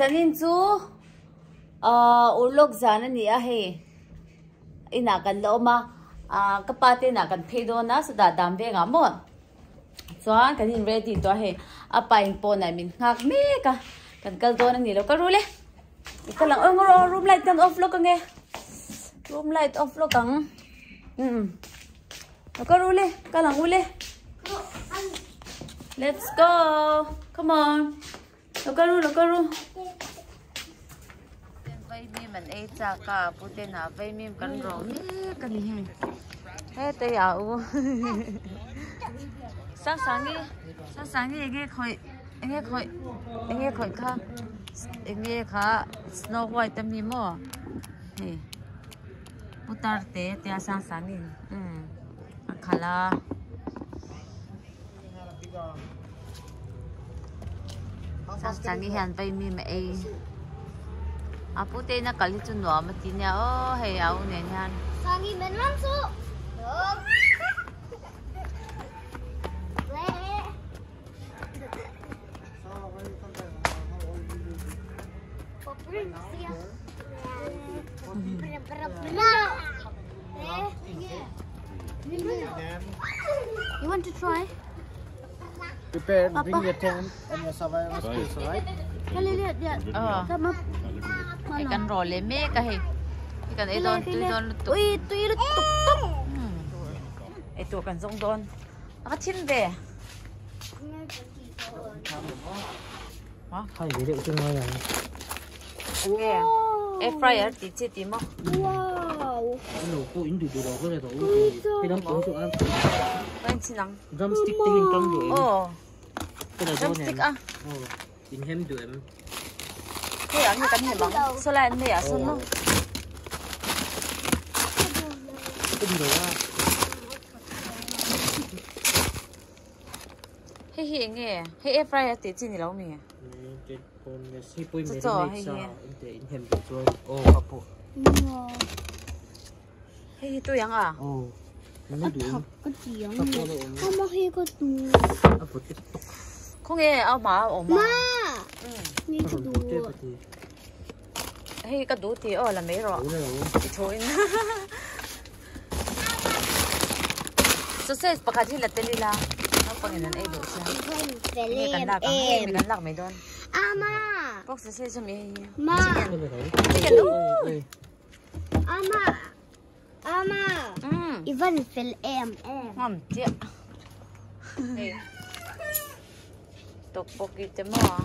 Zanin chu ahh urlawk zan a ni a hei inah kan la awm a ahh ka pa te inah kan phei dawn a chutah dam vengah maw chuan kan in ready tawh a hei a pa in pawnah min nghak mek a kan kal dawn a ni lo ka rul e i kal ang aw room light kan off lawk ange room light off lawk ang umm. Ka rule, ka lang ule. Let's go. Come on. Lo ka ru, lo ka ru. Vaimim an ei chak a, puten ah vaimim kan rawh mek a ni hei. Hetei a u. Sang sangi, sang sangi enge khawih, enge khawih, enge khawih kha. Enge kha snow white ami maw. Hei. Putar te te a sang sang in umm a khalh a. Sang sang hi hian vaimim a ei a pute in a kal hi chu nuam a ti nia aw hei a u nen hian. You want to try? Prepare, bring your tent and your survival skills, alright? Ờ. Hei kan rawh leh mek a hei. Hei kan ei dawn tui dawn lutuk. Ui tui lutuk tuk. Ei tur kan zawng dawn. A ka thim ve. Hai ve deuh chu ngai ang. Nge air fryer tih chi tih maw? Wow. Ano pawh in duh duh lo ka la tawh u. Hei lam pang chu a. Ka in chin ang. Drumstick te hi in tam duh em? Aw. Ka la dawn em? Drumstick a. Aw. In hem duh em? Hei ang hi kan hem ang. Saw lai an nei ah sawn maw? Ka duh lo a. Hei hi eng nge? Hei air fryer tih chi ni lo mi? Chu chaw hei hi. Hei hi tui ang a? Khawnge a awm a a awm a. Hei ka duh tih aw la mai rawh. I thu in. Sausage pakhat hi la tel ila. Naupang in an ei duh sia. Nge kan lak ang hei mi kan lak mai dawn. Ama. Pork sausage ami hei hi. Ma. Chicken. Chicken. Ama. Ama. I van fel em em. Ngam chiah. Hei. Tteokbokki te maw.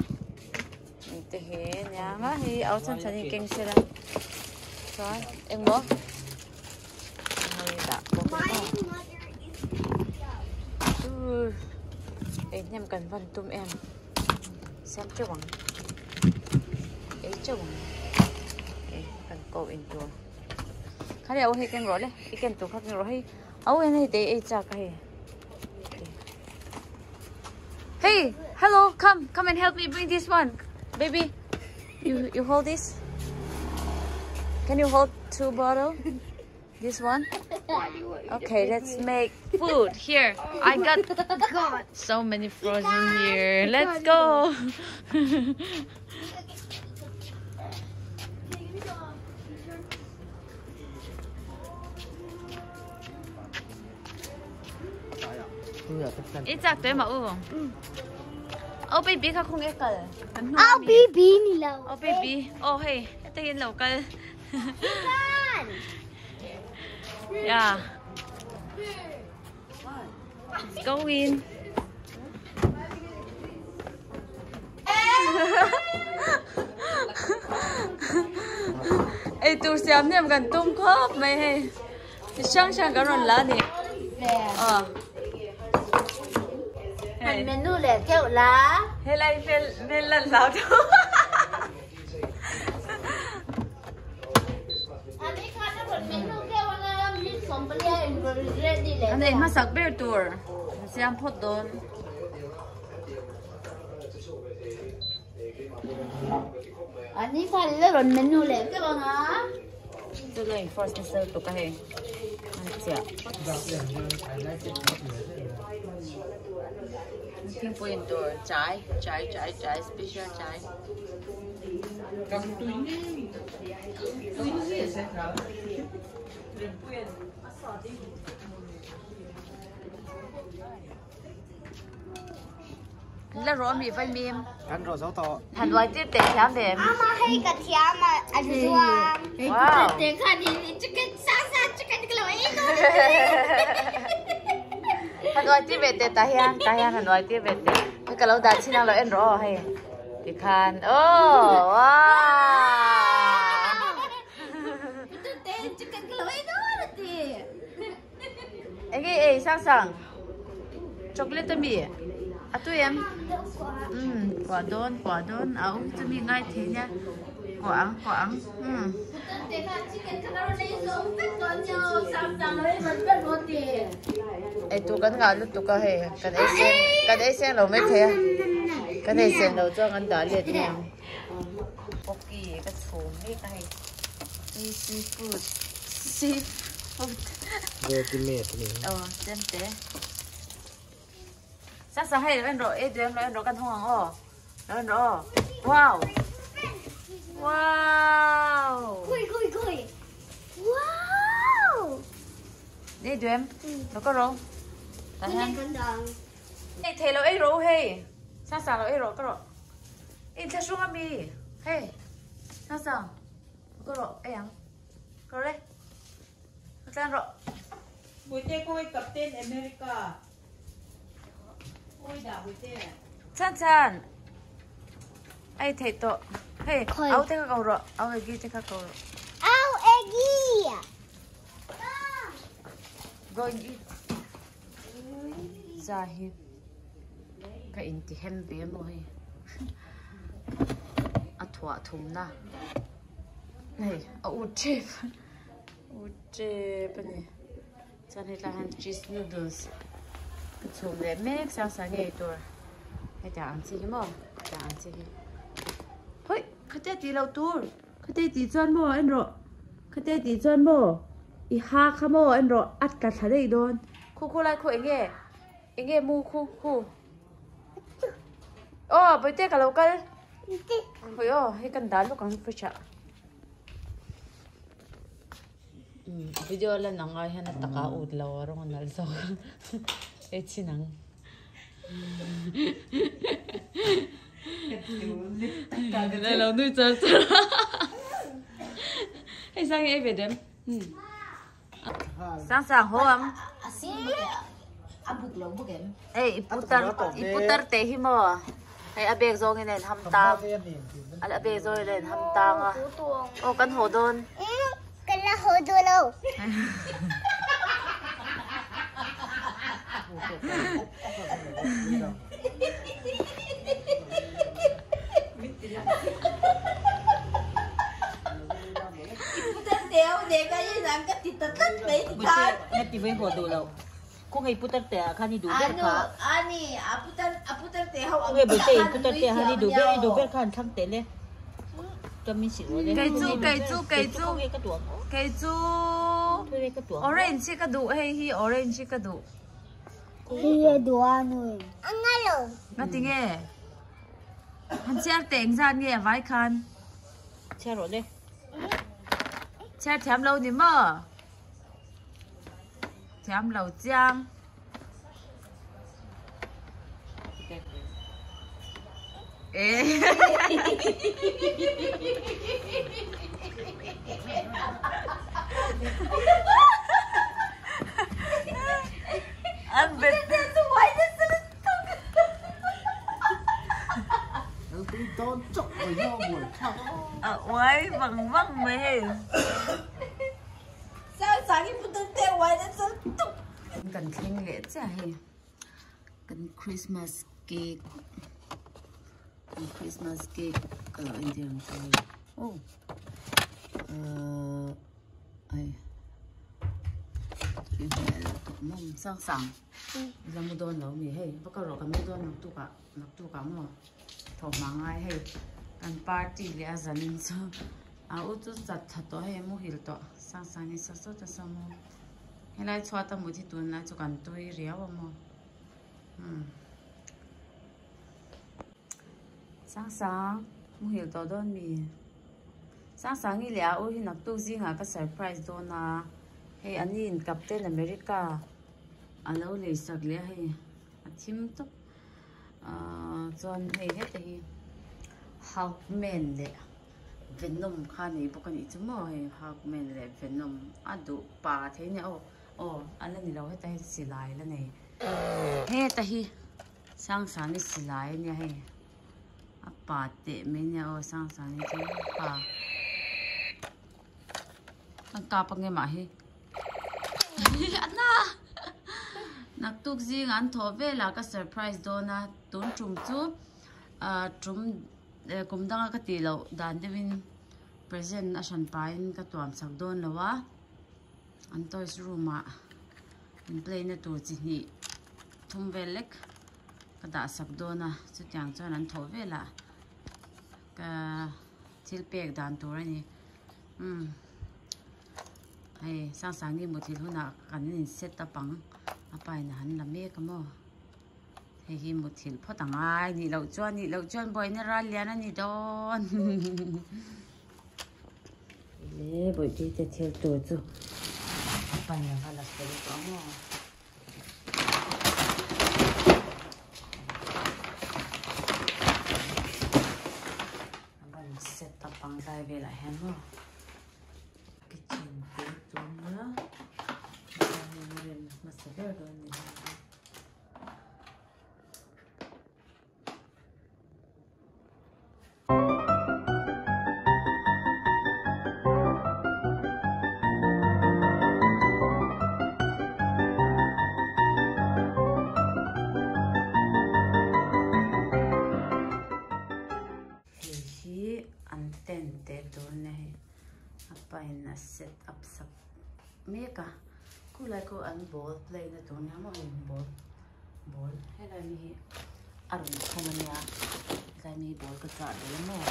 Te hi nia nga hei au chhan chhan hi keng sela chuan engmaw hei dah bawk a ni maw ei hnem kan van tum em siam teuh ang ei teuh ang ei kan ko in tur kha leh au hei keng rawh le i ken tur kha keng rawh hei au hian hei te ei chak a hei. Hey, hello, come, come and help me bring this one. Baby, you, you hold this? Can you hold two bottle? This one? Okay, let's make food. Here, I got so many frozen here. Let's go. I chak tui mah u. Oh baby kha khung e kal. Kan hnu Au baby ni lo. Oh baby. Oh hei, heta hian lo kal. Yeah. Let's go in. Ei tur siam hnem kan tum khawp mai hei. Chi hrang hrang kan rawn la a ni. Aw. Hei. Menu leh keuh la. Helai vel vel lan hlau deuh. Kan ei hmasak ber tur siam phawt dawn. Ani kha la rawn menu leh keuh ang a. Chu lo in force nasa lutuk a hei. An chiah. Thingpui in tur chai chai chai chai special chai. La rawh mi vai mim. Kan rawh zo tawh. Han uai tir teh thiam ve. Ama hei ka thiam a a zuang. Wow. Te khan in chicken sa sa chicken ka lo ei dawn. Han uai tir ve teh tah hian tah hian han uai tir ve teh. Hei ka lo dah chin ang lo en rawh aw hei. Tikhan oh wow. Te chicken ka lo ei dawn a ti. Enge ei sang sang chocolate ami a tui em umm kuah dawn kuah dawn a awm chu mi ngai thei nia kuah ang kuah ang umm. Eitur kan ngah lutuk a hei kan ei seng kan ei seng lo mai thei a kan ei seng lo chuan kan dah let mai ang pocky ka chhum mek a hei seafood seafood Ready made a ni. Aw chem te. Sang sang hei lo en rawh ei duh em lo en rawh kan hawng ang aw lo en rawh aw wow wow Khui khui khui wow Ei duh em lo ka rawh tah hian kan dang Ei thei lo ei rawh u hei sang sang lo ei rawh ka rawh inthlahrung ami hei sang sang ka rawh ei ang ka rawh le. Ka tlan rawh. Buite kawi Captain America. Kawi dah buite. Chan chan. Ai thei tawh. Hei, au te kha ko rawh. Au egi te kha ko rawh. Au egi. Go and eat. Za hi. Ka in ti hem ve maw hei. A thuah thum na. Hei, a ut tep. U tep a ni. Chuan hetlai hian cheese noodles ka chhum leh mek sang sang ngei tur. Hetiang ang chi hi maw? Hetiang ang chi hi. Hoi! Khate tih loh tur. Khate tih chuan maw en rawh. Khate tih chuan maw i ha kha maw en rawh a tla thla daih dawn. Khu khu lai khu eng nge? Eng nge mu khu khu? Aw Bawihte ka lo kal. Hawi aw hei kan dah lawk ang fridge ah. Video lan ang ai hian a taka ut lo a rawng a nalh zawk ei chin ang. Lai lo nui char char a. Hei sang hi ei ve dem. Sang sang haw ang. Hei i putar i putar te hi maw. Hei a bag zawngin a inham tang a bag zawngin a inham tang a aw kan haw dawn. Kan la haw dawn lo. Khawngaih putar teh ah khan i duh ber kha. Khawngaih bulte in putar teh ah khan i duh ber i duh ber kha an thlang teh le. Chuan min hrilh rawh le. Kei chu kei chu kei chu Khawngaih ka duh ang aw. Kei chu Khawngaih ka duh ang aw. Orange hi ka duh hei hi orange hi ka duh. Hei a duh a nui. A nga lo. Nga ti nge? Han chhiar teh engzat nge a vai khan? Chhiar rawh le. Chhiar thiam lo ni maw? Thiam lo chiang. Ê. An bet. A uai vang vang mai hei. Kan thleng leh chiah hei kan Christmas cake kan Christmas cake ka lo entir ang chu hei aw ahh ai tui hmel loh tawh mawm sang sang la mu dawn lo mi hei va ka rawh kan mu dawn naktuk ah naktuk ah maw thawhhma ngai hei kan party leh a zanin chu. A u chu chat thla tawh hei muhil tawh sang sang hi saw sawt a saw maw helai chhuat a mut hi tunlai chu kan tui riau a maw umm sang sang. Muhil tawh dawn mi? Sangsangi leh a u hi naktuk zingah ka surprise dawn a, hei a ni in Captain America a lo lei sak leh a hei a thim tawp ahh chuan hei heta hi Hulkman leh Venom kha a nei bawk a nih chu maw hei Hulkman leh Venom a duh pa thei nia aw aw a la ni lo heta hi silai la nei heta hi Sangsangi silai a nia hei. A pa teh mai nia aw Sangsangi chu pa a kap ange mah hi a na naktuk zingah an thawh velah ka surprise dawn a tun tum chu ah tum kum danga ka tih loh dan deuhin present a hran pahin ka tuam chak dawn lo a an toys room ah in play na tur chi hnih thum vel lek. Ka dah sak dawn a, chutiang chuan an thawh velah ka thil pek dan tur a ni. Umm hei Sangsangi muthilh hunah kan in set up ang, a pa in a han la mek a maw. Hei hi muthilh phawt a ngai nih loh chuan nih loh chuan buaina ral lian a ni dawn. Le bawihte te thil tur chu a pa in a va la fel tawh a maw. A ban set up ang lai velah hian maw kitchen te tuna chuanin a rem hmasa ber dawn ni dawn a. Hei hi an tent te tur a nia hei a pa in a set up sak mek a khulai khu an ball play na tur nia maw hei ball ball helai mi hi a rawn khawm a nia helai mi hi ball ka chah dawn a maw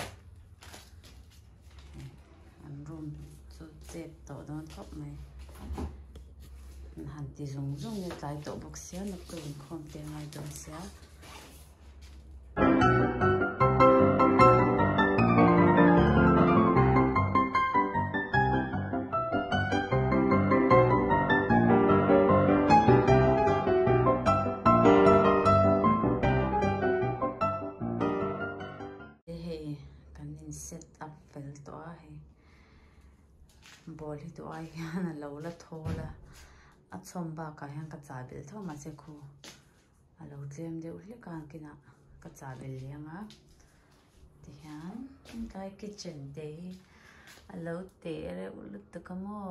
an room chu chep tawh dawn khawp mai an han ti zung zung nge tlai tawh bawk sia naktuk inkhawm te a ngai dawn sia. Hei kan in set up fel tawh a hei ball hi duh ai hian a lo la thawl a a chhawm bakah hian ka chah belh tho mahse khu A lo tlem deuh hlek a kinah ka chah belh leh ang a tihian tlai kitchen te hi a lo teh reuh lutuk a maw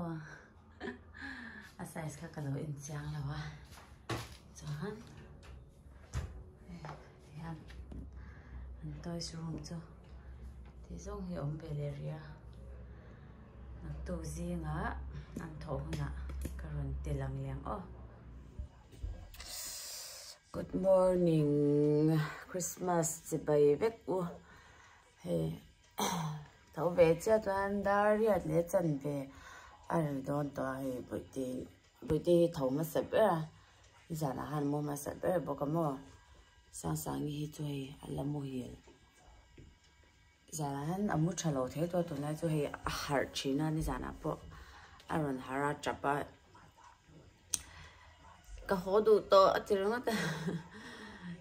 a size kha ka lo en chiang lo a chuan tihian an toys room chu tih zawng hi a awm ve leh rih a naktuk zingah an thawh hunah ka rawn ti lang leh ang aw. Good morning Christmas chibai vek u hei tho ve chiah chuan dar riat leh chan ve a ri dawn tawh a hei bawihte bawihte hi tho hmasa ber a nizanah khan mu hmasa ber bawk a maw Sangsangi hi chu hei a la muhil zanah hian a mu tha lo thei tawh a tunlai chu hei a harh thin a nizanah pawh a rawn harh a tap a. Ka haw duh tawh a ti ringawt a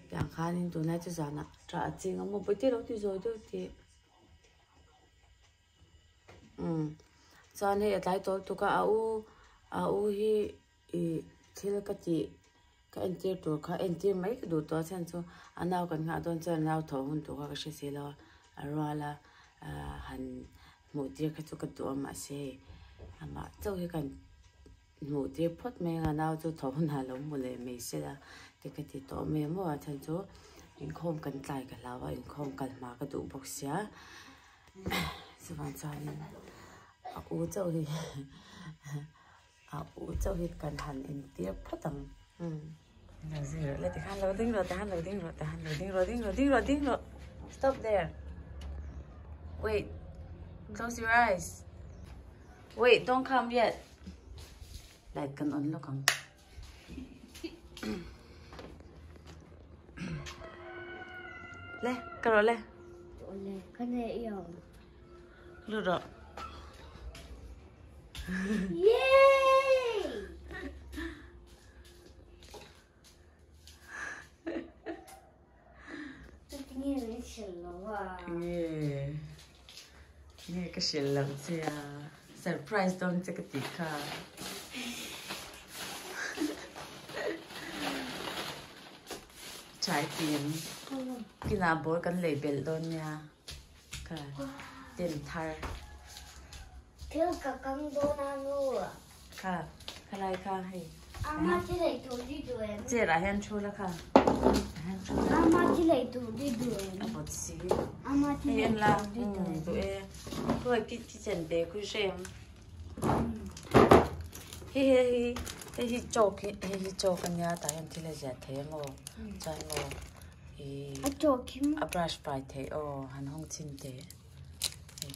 tiang khanin tunlai chu zanah tah a ching a maw pawite lo ti zawi deuh tih umm chuan hei a tlai tawl tuk a a u a u hi ih thil ka tih ka entir tur kha entir mai ka duh tawh a chhan chu a nau kan nghah dawn chuan a nau tho hun tur kha ka hre si lo a a rual a ah han hmuh tir kha chu ka duh a mahse hei amah chauh hi kan. Hmuh tir phawt mai anga nau chu tho hunah lo hmu leh mai se la te ka ti tawh mai maw a chhan chu inkhawm kan tlai ka hlau a inkhawm kal hma ka duh bawk sia chuvang chuanin a u chauh hi a u chauh hi kan han entir phawt ang umm lo tikhan lo ding rawh tikhan lo ding rawh tikhan lo ding rawh ding rawh ding rawh ding rawh stop there wait close your eyes. Wait, don't come yet. Light kan on lawk ang. Le, ka rawh le. Awle, ka nei ang. Lut rawh. Yay! Tinge min hrilh lo a? Nge, nge ka hrilh lo che a? Surprise dawn che ka tih kha. Chai tim. Kinah ball kan lei belh dawn nia. Kha tin thar. Thil ka kang dawn a nu. Kha khalai kha hei. Ama thil ei tur hi duh em? Chair ah hian thu la kha. Ama thil ei tur hi duh em? A vawt si. Ama thil ei tur hi duh em? Duh e. Khawi kitchen te khui hrem. Hei hei hi hei hi chalk hi hei hi chalk ania tah hian thil a ziah thei ang aw chuan maw ih A chalk hi maw a brush fai theih aw han hawng chhin teh hei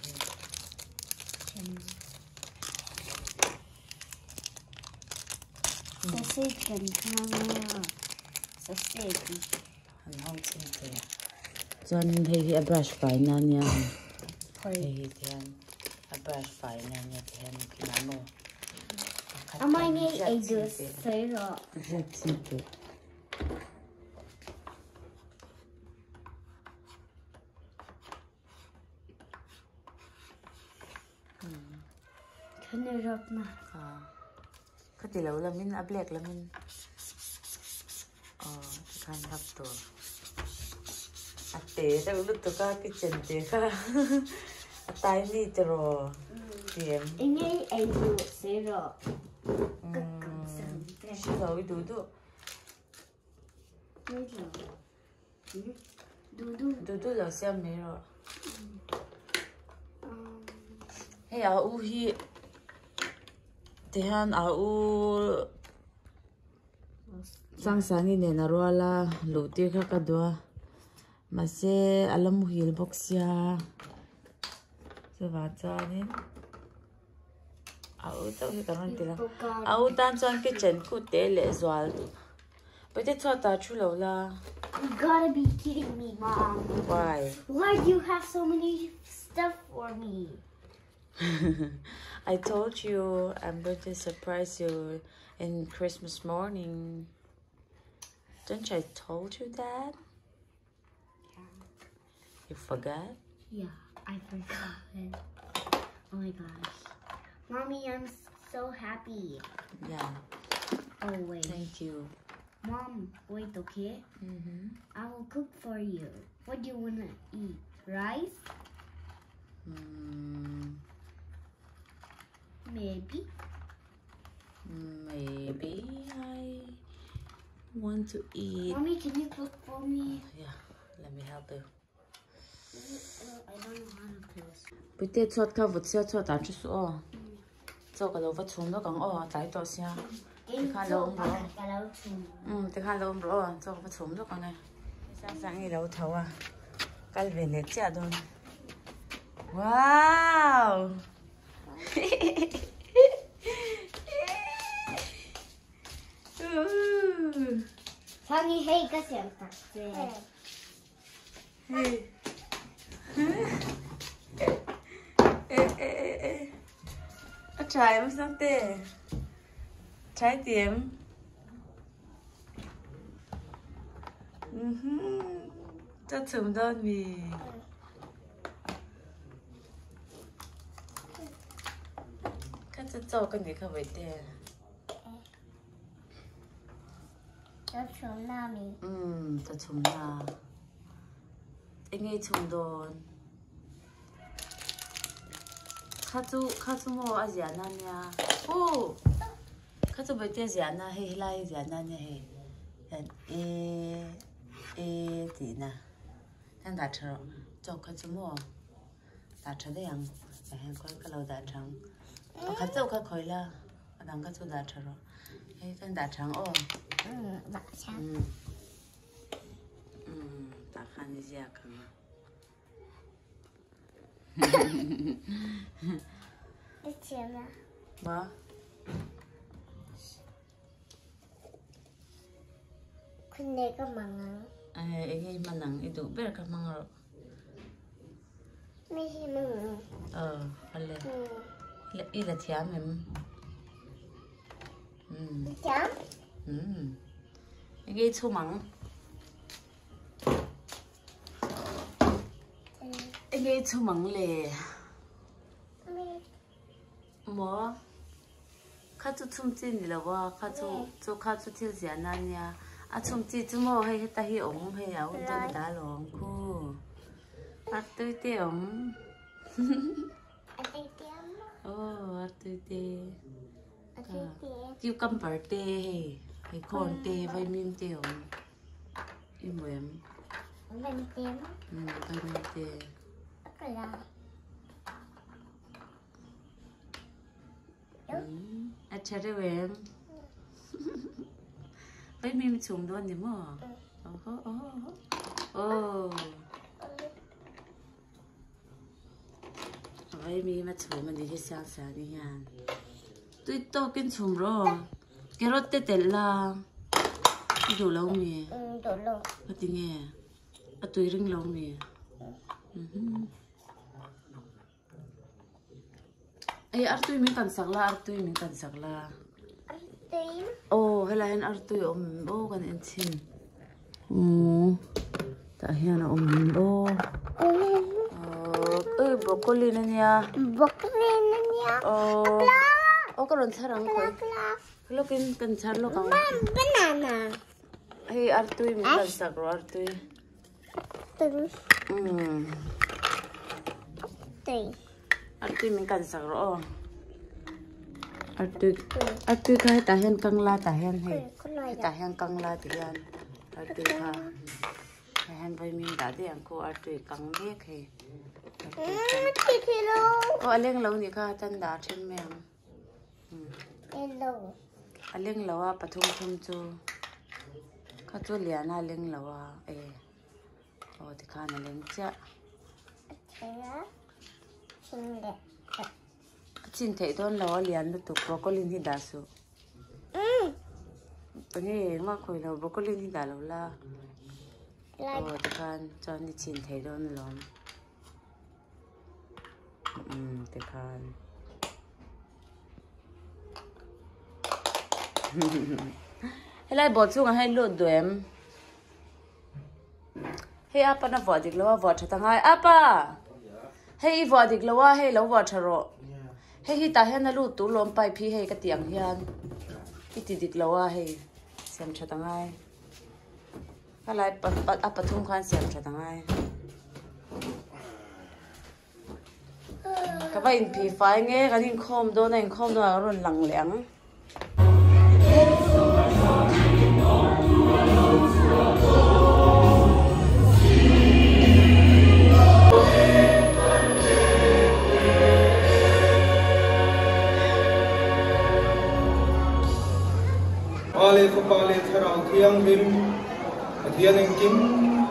hi. Sausage kan hmang a sausage han hawng chhin teh chuan hei hi a brush fai na ania hei hi tihian. A brush fai na nia ti hian a khin a maw? A mai ngei ei duh sawi rawh. Ziak chhin teh. Khan i rawp na. Khati lo lamin a black lamin aw tikhan rap tur a te deuh lutuk a kitchen te kha a tiny tiraw tih em. Enge i ei duh sawi rawh ka kang sam te. Hre lo i duh duh. Duh duh. Duh duh lo siam mai rawh. Hei a u hi tihian a u Sangsangi nen a rual a luh tir kha ka duh a mahse a la muhil bawk sia chuvang chuanin a u chauh hi ka rawn ti lo a u tan chuan kitchen kut te leh zual. Pawite chhuat ah thu lo la. You gotta be kidding me, mom. Why? Why do you have so many stuff for me? I told you I'm going to surprise you in Christmas morning. Don't I told you that? Yeah. You forgot? Yeah, I forgot. Oh my gosh. Mommy, I'm so happy. Yeah. Oh, wait. Thank you. Mom, wait, okay? Mm-hmm. I will cook for you. What do you want to eat? Rice? Maybe. Maybe I want to eat. Mommy, can you cook for me? Yeah, let me help you. I don't know how to close. Puite chhuat kha vut sia chhuat ah thu suh aw. Chaw ka lo va chhum lawk ang aw a tlai tawh sia. Tikhan lo awm rawh aw. Umm tikhan lo awm rawh aw chaw ka va chhum lawk ang e. Sang sang i lo tho a kal ve leh chiah dawn. Wow! Sangi hei ka siam tak che. Hei. A tha em Sangte? Tha i ti em? Chaw chhum dawn mi? Kha chu chaw ka nih kha vawi te. Chaw chhum na mi? Umm chaw chhum na. Eng nge i chhum dawn? Kha chu kha chu maw a ziah na nia. Hu! Kha chu vawi te a ziah na hei helai a ziah na nia hei. Hian e e tih na. Hian dah tha rawh. Chaw kha chu maw dah tha daih ang. Tah hian khawi ka lo dah tha ang. Pakhat chauh kha khawi la a dang kha chu dah tha rawh. Hei kan dah tha ang aw. Dah tha. Umm tah khan i ziak ang. I thiam a. Maw? Khun nei ka hmang ang. Eng nge i hman ang? I duh ber ka hmang rawh. Aw ale i la thiam em? Umm enge i chhum ang? Enge i chhum ang le? Maw? Kha chu chhum chi ni lo a, kha chu chu kha chu thil ziah na ania. A chhum chi chu maw hei heta hi awm hei a awm dawn ta alawm khu. A tui te awm. Aw a tui te. Cucumber te hei hei corn te vaimim te awm. I hmu em? Vaimim te. A tha reuh em? Oi mi mi chhum dawn ni maw? Oho oho oho. Oh. Oi mi ma chhum ani hi siang siang ni hian. Tui tawkin chhum ro. Carrot te tel la. I duh lo mi? Duh lo. Ka ti nge? A tui ring lo mi? Ei artui min kan sak la artui min kan sak la. Artui. Aw helai hian artui a awm aw kan en chhin. Umm tah hian a awm aw. Aw ei broccoli na nia. Broccoli na nia. Aw. Aw ka rawn thar ang khawi. Lawkin kan chhar lawk ang. Mom banana. Hei artui min kan sak rawh artui. Artui min kan sak rawh aw. Artui artui kha hetah hian kang la tah hian hei hetah hian kang la ti hian artui kha hei hian vawimin dah daih ang khu artui kang mek hei. Aw a leng lo nih kha tan dah then mai ang. A leng lo a pathum thum chu kha chu lian a leng lo a e aw tikhan a leng chiah a chin theih dawn lo a lian lutuk broccoli hi dah suh enge engmah khawi lo broccoli hi dah lo la aw tikhan chuan i chin theih dawn alawm. Umm tikhan helai bawh chungah hian lut duh em hei apa na vuah dik lo a vuah tha ta ngai apa hei i vuah dik lo a hei lo vuah tha rawh hei hi tah hian a lut tur lawm pipe hi hei ka tih ang hian i ti dik lo a hei siam tha ta ngai. Helai a pathum khan siam that angai. Ka va inphih fai nge kan inkhawm dawn a inkhawm dawn ah ka rawn lang leh ang. Pa leh Fapa leh Thlarau Thianghlim Pathian engkim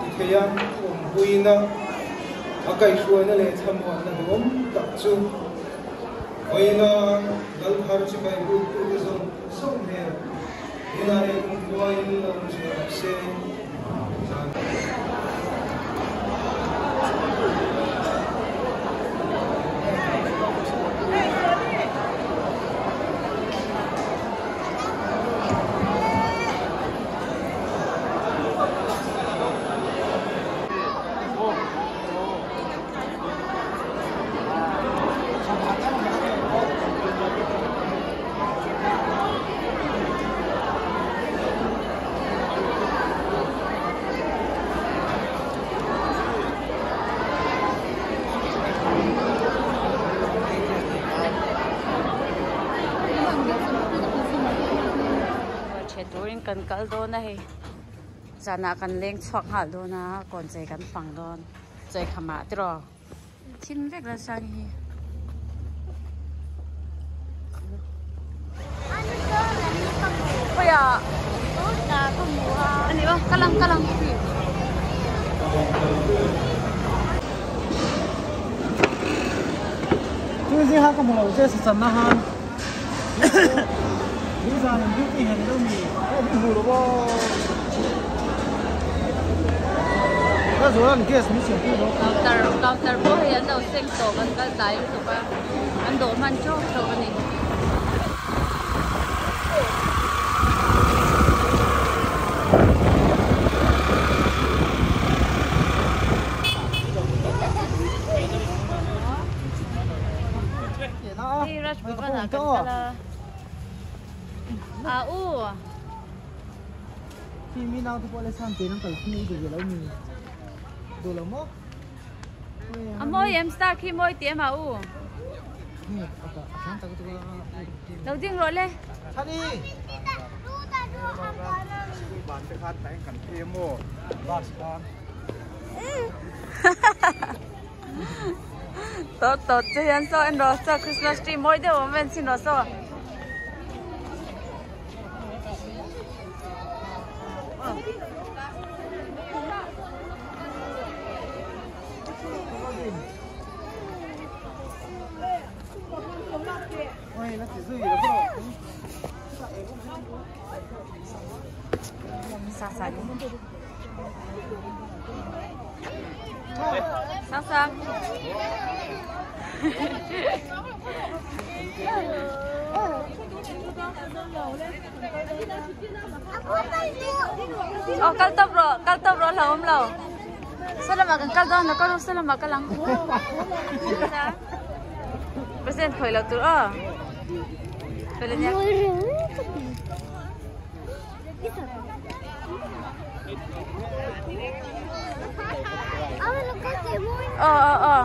ti thei a awmpuina, a kaihhruaina leh thlamuanna duhawm tak chu vawiina Lalthar chibai buktute zawng zawng nen inah leh kumkhuain lo awm zel rawh se. Che turin kan kal dawn a hei zanah kan leng chhuak nghal dawn a kawn chei kan fang dawn chei khamah tiraw thim vek la sang hi. Khawiah ani maw ka lang ka lang. Counter counter pawh hei an lo seng tawh kan kal tlai lutuk a an dawh hman teuh teuh a ni. Hei Raj Bhavan ah kan kal a ah u. Mi nau te pawh le san te nan kal khi i duh ve lo mi duh lo maw? A mawi em star khi mawi ti em a u? Lo ding rawh le. To to che hian saw en rawh saw Christmas tree mawi deuh awm en chhin rawh saw. Sang sang. Aw kal tawp rawh kal tawp rawh hlauhawm lo saw lamah kan kal dawn lo kal saw lamah kal ang present khawih loh tur aw fel ania. Aw aw aw.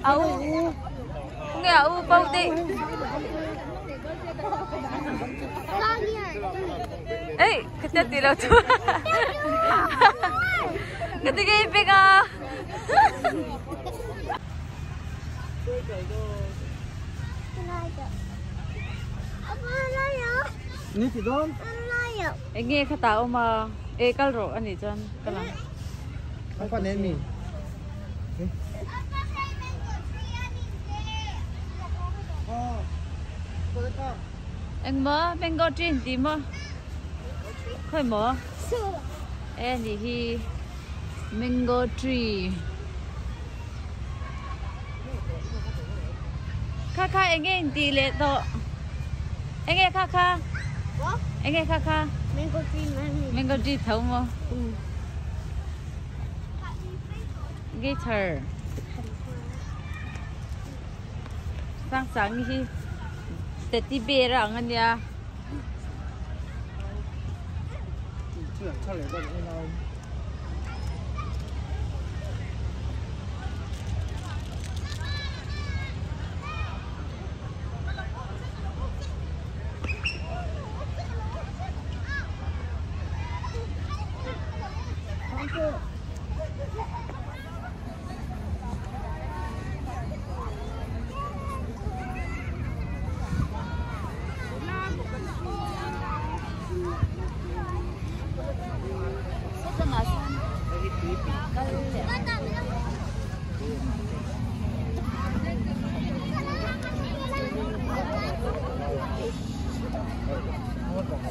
Au nghe au bao đi. Ê, cái tên gì đâu chú. Cái gì cái big à. Nghe khá tao mà ê kal ro ani chuan kalang. Eng maw mango tree an ti maw khawi maw e ni hi mango tree kha kha eng nge in tih leh tawh eng nge kha kha eng nge kha kha mango tree tho maw guitar sang sang hi teddy bear a ang ania.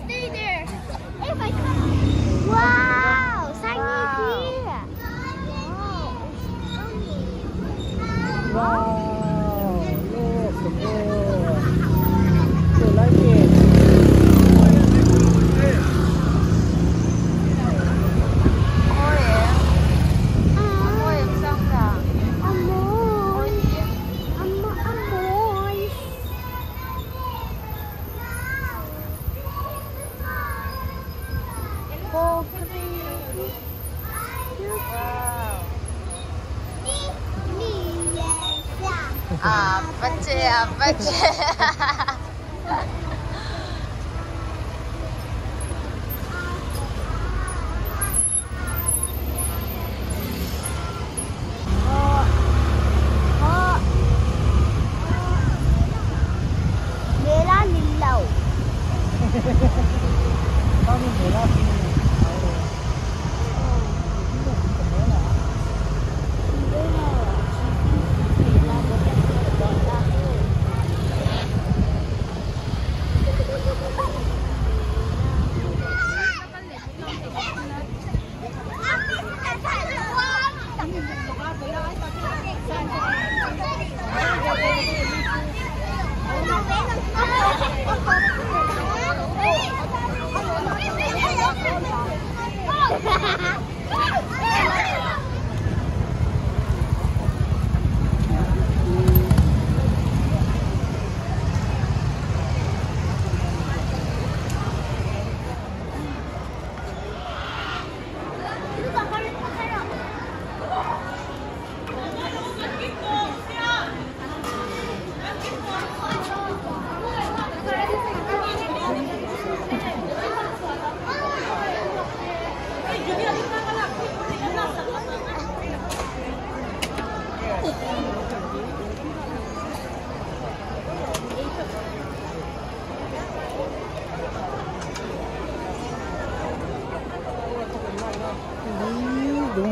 Stay there. If I come. Wow, Sunny here. Wow, look, the ball. So like it. Apache, Apache. Mela nilaw.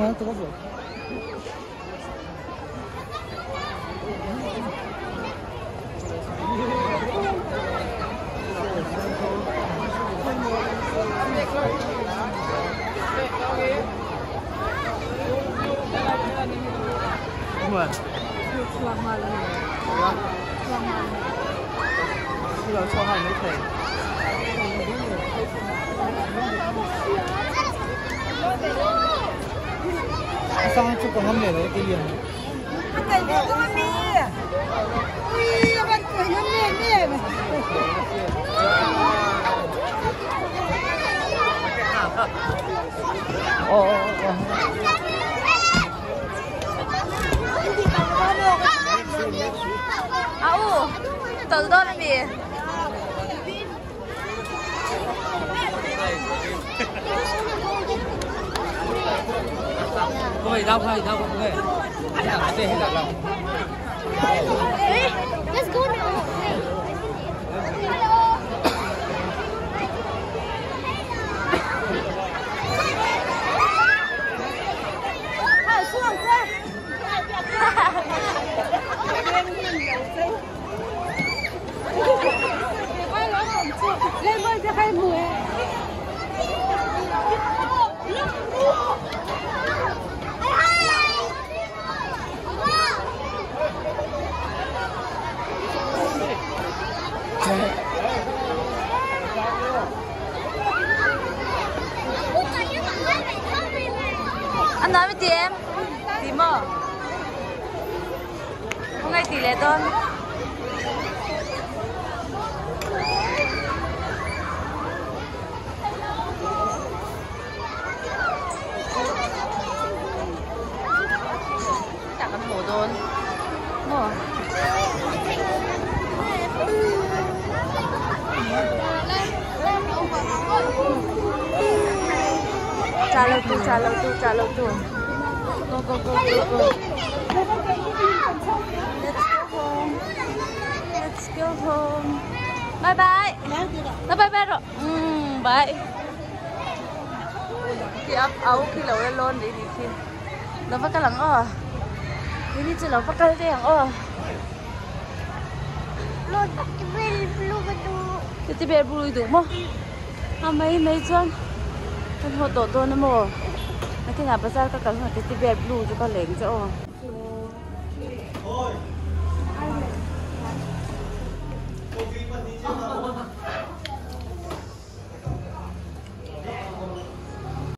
Au, tol dawn ami. Let's go now. Anh nói với chị em Tí mơ Hôm nay tỷ lệ tôn Chả cần hổ đôn Mơ Chalo tu, chalo tu, chalo tu. Go, go, go, go, go. Let's go home. Let's go home. Bye bye. Bye bye bye rồi. Bye. Khi ấp áo khi lâu lên luôn đi đi khi. Nó phải cái lắng ờ. Đi đi chỉ nó phải cái gì ờ. Cái bè bùi đủ mà. À mấy mấy chân. Kan ho to to na mo. Na kina bazar ka kal na teddy bear blue chu ka leng che aw.